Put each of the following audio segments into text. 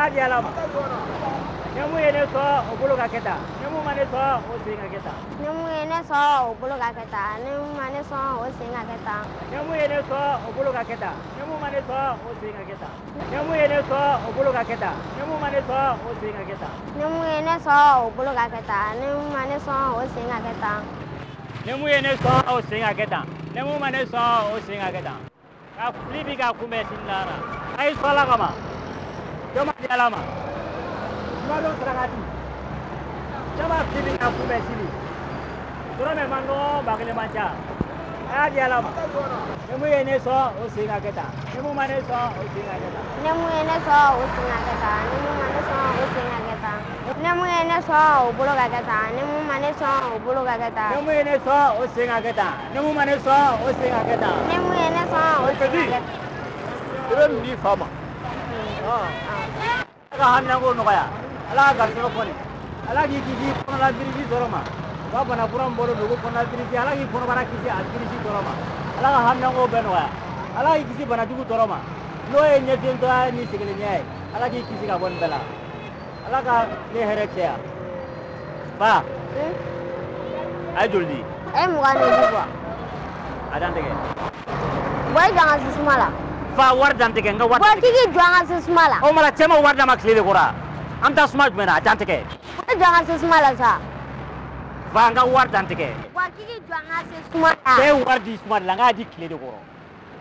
y'a di Ala ma. Ni mun ye ne sɔn, o bolo ka kɛ tan. Ni mun ma ne sɔn, o sen ka kɛ tan. Ni mun ye ne sɔn, o bolo ka kɛ tan. Ni mun ma ne sɔn, o sen ka kɛ tan. Ni mun ye ne sɔn, o bolo ka kɛ tan. Ni mun ma ne sɔn, o sen ka kɛ tan. Ni mun ye ne sɔn, o bolo ka kɛ tan. Ni mun ma ne sɔn, o sen ka kɛ tan. Ni mun ye ne sɔn, o bolo ka kɛ tan. Ni mun ma ne sɔn, o sen ka kɛ tan. Ni mun ye ne sɔn, o sen ka kɛ tan. Ni mun ma ne sɔn, o sen ka kɛ tan. Ka fili bi ka kunbɛn sini lahara. A ye sɔn Ala kama. Jɔn ma di Ala ma. Jumadon sarakati. Jɔn ma fili bi ka kunbɛn sini. Dɔrɔmɛ man dɔgɔ, 1000 man ca. A y'a di Ala ma. Ni mun ye ne sɔn, o sen ka kɛ tan. Ni mun ma ne sɔn, o sen ka kɛ tan. Ni mun ye ne sɔn, o sen ka kɛ tan. Ni mun ma ne sɔn, o sen ka kɛ tan. Ni mun ye ne sɔn, o bolo ka kɛ tan. Ni mun ma ne sɔn, o bolo ka kɛ tan. Ni mun ye ne sɔn, o sen ka kɛ tan. Ni mun ma ne sɔn, o sen ka kɛ tan. Ni mun ye ne sɔn, o sen ka kɛ tan. I bɛ nin di fa ma. Ala ka haminanko nɔgɔya. Ala ka garijɛgɛ kɔni. Ala k'i kisi kɔnɔla biriki tɔɔrɔ ma. U ka bana kura min bɔlen don ko kɔnɔla biriki, Ala k'i kɔnɔbara kisi a biriki tɔɔrɔ ma. Ala ka haminanko bɛɛ nɔgɔya. Ala k'i kisi banajugu tɔɔrɔ ma. N'o ye ɲɛfiyentɔya ni sigilenɲɛ ye, Ala k'i kisi ka bɔ nin bɛɛ la. Ala ka ne hɛrɛ caya. Fa. A ye joli di? A ye 20 de di quoi. A dan tigɛ. Bɔ i jɔ an ka se suma la. Fa wari dan tigɛ, n ka wari dan tigɛ. Bɔ k'i k'i jɔ an ka se suma la. O mara cɛ ma wari d'a ma tile de kɔrɔ. An bɛ taa suma jumɛn na? A dan tigɛ. Bɔ i jɔ an ka se suma la sa. Fa n ka wari dan tigɛ. Bɔ k'i k'i jɔ an ka se suma la. Cɛ ye wari di suma de la, n k'a di tile de kɔrɔ.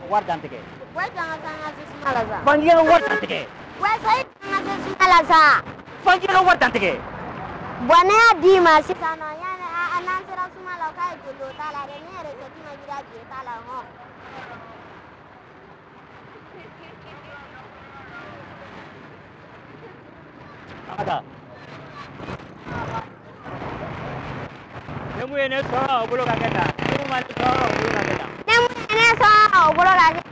Wari dan tigɛ. Bɔ i jɔ an ka se suma la sa. Fa n k'i ka wari dan tigɛ. Wa sa i jɔ an ka se suma la sa. Fa n k'i ka wari dan tigɛ. Bɔn ne y'a d'i ma sisan nɔ, yanni n'an sera suma la k'a ye joli o t'a la dɛ, ne yɛrɛ sɛti ma jira bi o t'a la hɔn. An ka taa. Ni mun ye ne sɔn, o bolo ka kɛ tan. Ni mun ma ne sɔn, o bolo ka kɛ tan. Ni mun ye ne sɔn, o bolo ka kɛ tan.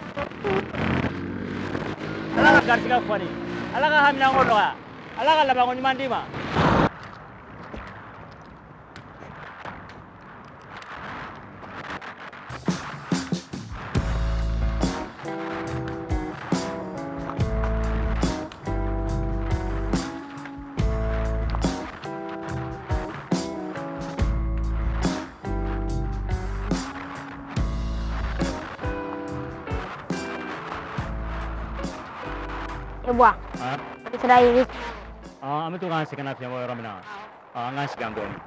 Ala ka garijɛgɛ fɔni. Ala ka haminanko nɔgɔya. Ala ka labanko ɲuman d'i ma. Bɔ. An sera yiri. An bɛ to k'an sɛgɛn lafiɲɛ bɔ yɔrɔ min na, an k'an sigi yan dɔɔnin.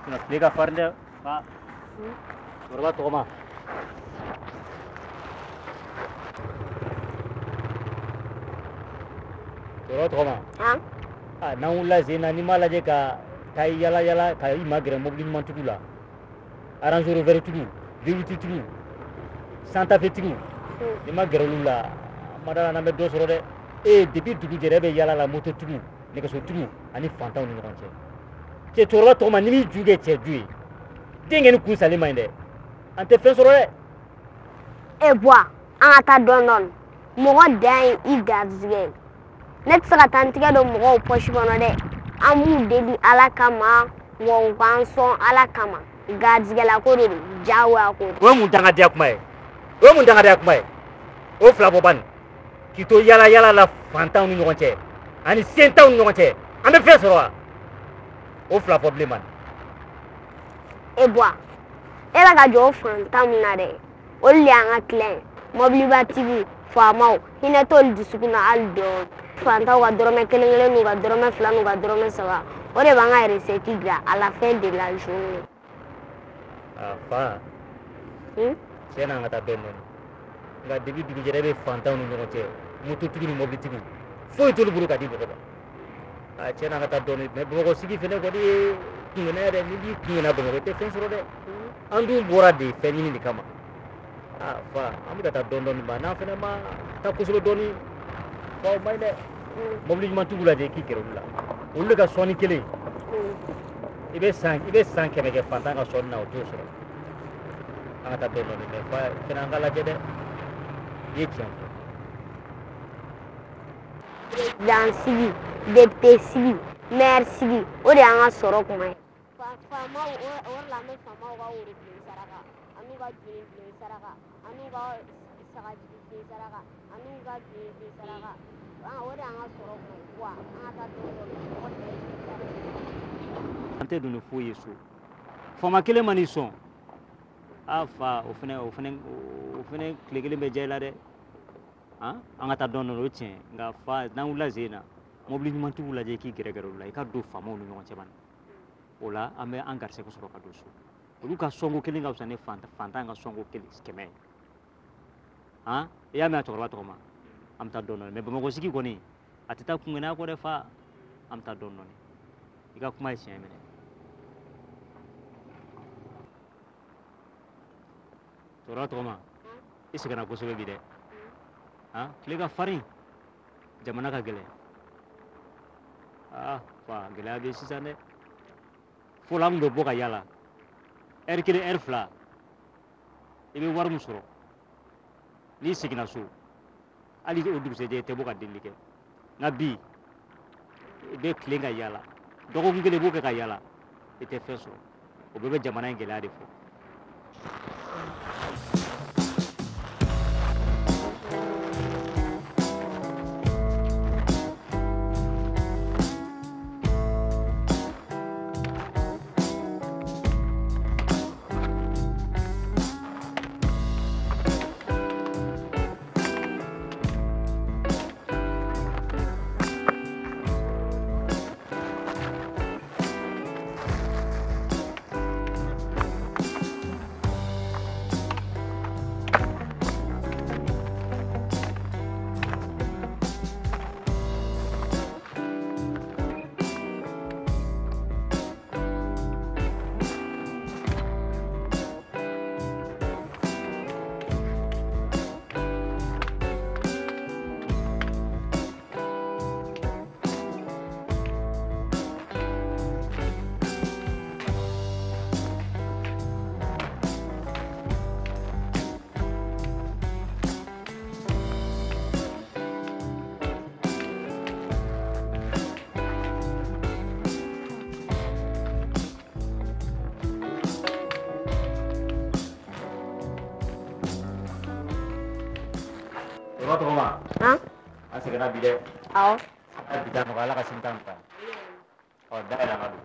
Sinon tile ka farin dɛ. Fa. Cɛkɔrɔba tɔgɔma. Cɛkɔrɔba tɔgɔma. N'an wulila sen na, n'i m'a lajɛ ka taa i yala yala ka i magɛrɛ mobili ɲumantigiw la, Range Rover tigiw, V8 tigiw, Santa Fe tigiw, n'i ma gɛrɛ olu la, madala n'an bɛ dɔ sɔrɔ dɛ. E depuis dugu jɛra e bɛ yala la mototigiw, nɛgɛsotigiw ani fantanw ni ɲɔgɔn cɛ. Cɛ cɛkɔrɔba tɔgɔma, n'i m'i ju kɛ cɛ ju ye, den kɛ ni kun salen man ɲi dɛ. An tɛ fɛn sɔrɔ dɛ. E bɔ, an ka taa dɔɔni dɔɔni. Mɔgɔ dan ye i garijɛgɛ ye. Ne tɛ se ka taa n tigɛ don mɔgɔw pɔsi kɔnɔ dɛ. An b'u deli Ala kama, wa u k'an sɔn Ala kama. Garijɛgɛla ko de don, diyagoya ko don. O ye mun dangadenya kuma ye? O ye mun dangadenya kuma ye? O fila bɔ bani. K'i to yala yala la fantanw ni ɲɔgɔn cɛ ani sentanw ni ɲɔgɔn cɛ, an bɛ fɛn sɔrɔ wa? O fila fɔ bilen man. E bɔ, e bɛ ka jɔ o fantan mun na dɛ, olu de y'an ka client ye. Mɔbilibatigiw, faamaw, hinɛ t'olu dusukun na hali dɔɔni. Fantanw ka dɔrɔmɛ kelen kelen n'u ka dɔrɔmɛ fila n'u ka dɔrɔmɛ saba, o de b'an ka recette dilan à la fin de la journée. A fa. Tiɲɛ na an ka taa dɔɔni dɔɔni. Nka depuis dugu jɛra e bɛ fantanw ni ɲɔgɔn cɛ, mototigiw ni mobilitigiw, foyi t'olu bolo ka di mɔgɔ ma. A tiɲɛ na an ka taa dɔɔni, mais Bamakɔ sigi fɛnɛ kɔni ye kungɛnɛ ye dɛ. N'i b'i kungɛnna Bamakɔ, i tɛ fɛn sɔrɔ dɛ. An dun bɔra de fɛn ɲini de kama. A fa, an bɛ ka taa dɔɔni dɔɔni, ba n'an fɛnɛ ma taa kosɛbɛ dɔɔni, fa o man ɲi dɛ. Mobili ɲumantigiw lajɛ k'i gɛrɛ olu la, olu de ka sɔnni kelen, i bɛ san 100 kɛ fantan ka sɔnni na, o t'o sɔrɔ. An ka taa dɔɔni dɔɔni, mais fa fɛnɛ an ka lajɛ dɛ. I ye tiɲɛ fɔ. Président sigi, député sigi, maire sigi, o de y'an ka sɔrɔ kuma ye. Faamaw, o de la an bɛ faamaw ka worobilen saraka, an'u ka jeni saraka, an'u ka sagajigi saraka, an'u ka bilen saraka. O de y'an ka sɔrɔ kun ye. Buwa, an ka taa dɔɔnin dɔɔnin, mɔgɔ tɛ An tɛ don ni foyi ye so. Faama kelen ma n'i sɔn. A fa, o fɛnɛ tile kelen bɛ diya i la dɛ. Han, an ka taa dɔɔnin dɔɔnin, o tiɲɛ. Nka fa, n'an wulila sen na, mobili ɲumantigiw lajɛ, i k'i gɛrɛ olu la, i ka don faamaw ni ɲɔgɔn cɛ bani. O la, an bɛ an garisɛgɛ sɔrɔ ka don so. Olu ka sɔnko kelen ka fisa ni fantan ka sɔnko kelen 100 ye. Han, i y'a mɛn a cɛkɔrɔba tɔgɔ ma? An bɛ taa dɔɔnin dɔɔnin. Mɛ Bamakɔ sigi kɔni, a tɛ taa kungɛnɛya kɔ dɛ fa. An bɛ taa dɔɔnin dɔɔnin. I ka kuma ye tiɲɛ minɛ. Cɛkɔrɔba tɔgɔ ma, i sɛgɛnna kosɛbɛ bi dɛ. Han, tile ka farin, jamana ka gɛlɛn. Ah fa, gɛlɛya bɛ sisan dɛ. Fɔlɔ an tun bɛ bɔ ka yala ɛri kelen, ɛri fila, i bɛ wari min sɔrɔ n'i seginna so, hali o dugusɛjɛ i tɛ bɔ ka delili kɛ. Nka bi, i bɛ tilen ka yala dɔgɔkun kelen, i b'o kɛ ka yala, i tɛ fɛn sɔrɔ. O bɛɛ bɛ jamana in gɛlɛya de fɔ. Cɛkɔrɔba tɔgɔ ma? Han? An sɛgɛnna bi dɛ. Awɔ. A bi ta nɔgɔya, Ala ka sini ta nɔgɔya. Ɔ, dayɛlɛ, an ka don.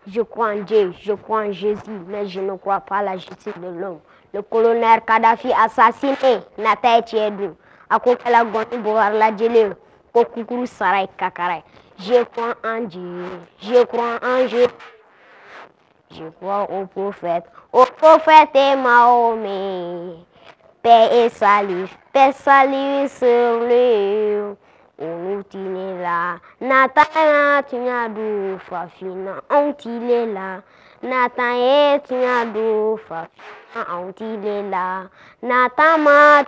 Je crois en Dieu, je crois en Jésus, mais je ne crois pas à la justice de l'homme. Le colonel Kadhafi assassiné, nata ye tiɲɛ dun. A ko kɛla gɔni bɔgɔrila jelen ko kukuru sara ye kakara ye. Je crois en Dieu, je crois en Jésus. Je crois au prophète Mahomet. Paix et salut sur lui. Olu tile la, nata ya tiɲɛ don farafinna anw tile la. Nata ye tiɲɛ don farafinna anw tile la. Nata ma,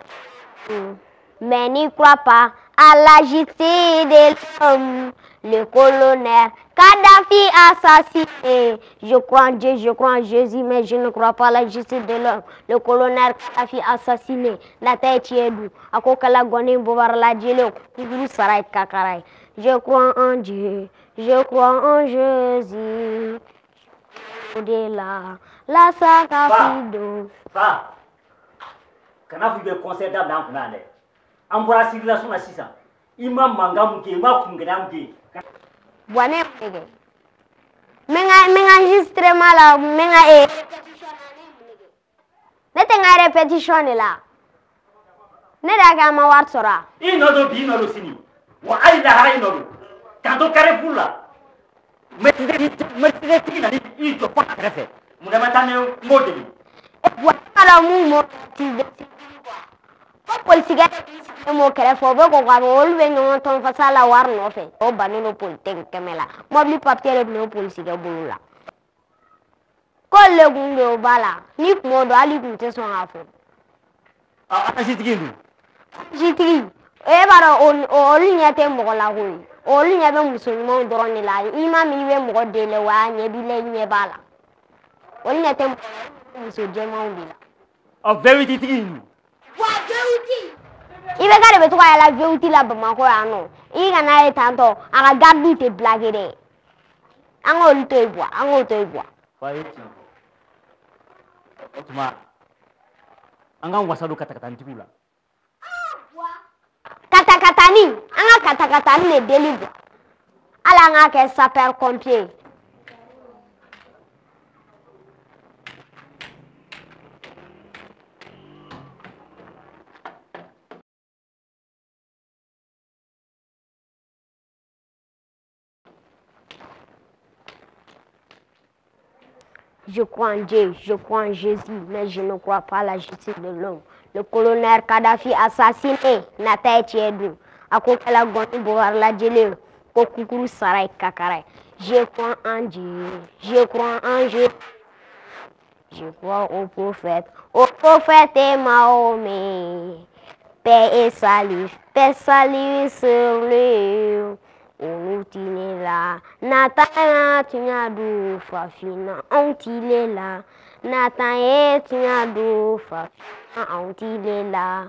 mais n'y crois pas à la justice de l'homme. Le colonel Kadhafi assassiné. Je crois en Dieu, je crois en Jésus, mais je ne crois pas à la justice de l'homme. Le colonel Kadhafi assassiné. Nata ye tiɲɛ dun. A ko kɛla gɔni bɔbarala jelen kukuru sara ye kakara ye. Je crois en Dieu, je crois en Jésus. O de la, la sakafido. Fa, kana fɔ i bɛ concert daminɛ an kunna yan dɛ. An bɔra circulation na sisan. I ma mankan mun kɛ, i ma kungɛlɛya mun kɛ. Buwa, ne ye mun de kɛ? N bɛ n ka enregistrement la, n bɛ n ka répétition na, ne ye mun de kɛ? Ne tɛ n ka répétition de la. Ne de y'a kɛ an ma wari sɔrɔ a? I nɔ don bi, i nɔ don sini. Wa hali lahara i nɔ don. K'an to Carrefour la. Mercedes tigi nana i jɔ fɔ a kɛrɛfɛ. Mun na ma taa ne n b'o deli? Buwa, ne b'a dɔn mun m'o ti ko polisikɛ de b'i sigilen m'o kɛrɛfɛ, o bɛ kɔn k'a fɔ olu bɛ ɲɔgɔn tɔn fasa la wari nɔfɛ. O bannen don politique 100 la. Mobili papier de tun bɛ polisikɛ bolo la. K'olu de kun don o ba la. N'i kun m'o dɔn, hali i kun tɛ sɔn k'a fɔ. A tigi in dun? Sitigi, e b'a dɔn olu ɲɛ tɛ mɔgɔ la koyi. Olu ɲɛ bɛ muso ɲumanw dɔrɔn de la. I ma min i bɛ mɔgɔ deli wa a ɲɛ b'i la, i ɲɛ b'a la. Olu ɲɛ tɛ mɔgɔ la, muso jɛmanw de la. Ɔ, V8 tigi in dun? Wa V8. IBK de bɛ to ka yala V8 la Bamakɔ yan nɔ. I kana ye tantɔ a ka gardiw tɛ blague dɛ. An k'olu to yen Buwa, an k'o to yen Buwa. Fa ye tiɲɛ fɔ. O tuma an k'an wasa don katakatanitigiw la. Katakatani, an ka katakatani de deli Buwa. Hali an k'a kɛ sapeur pompier ye. Je crois en Dieu, je crois en Jésus, mais je ne crois pas à la justice de l'homme. Le colonel Kadhafi assassiné, nata ye tiɲɛ dun. A ko kɛla gɔni bɔgɔri lajɛlen ko kukuru sara ye kakara ye. Je crois en Dieu, je crois en Jésus. Je crois au prophète Mahomet. Paix et salut sur lui. Olu tile la, nata ye tiɲɛ don farafinna anw tile la. Nata ye tiɲɛ don farafinna anw tile la.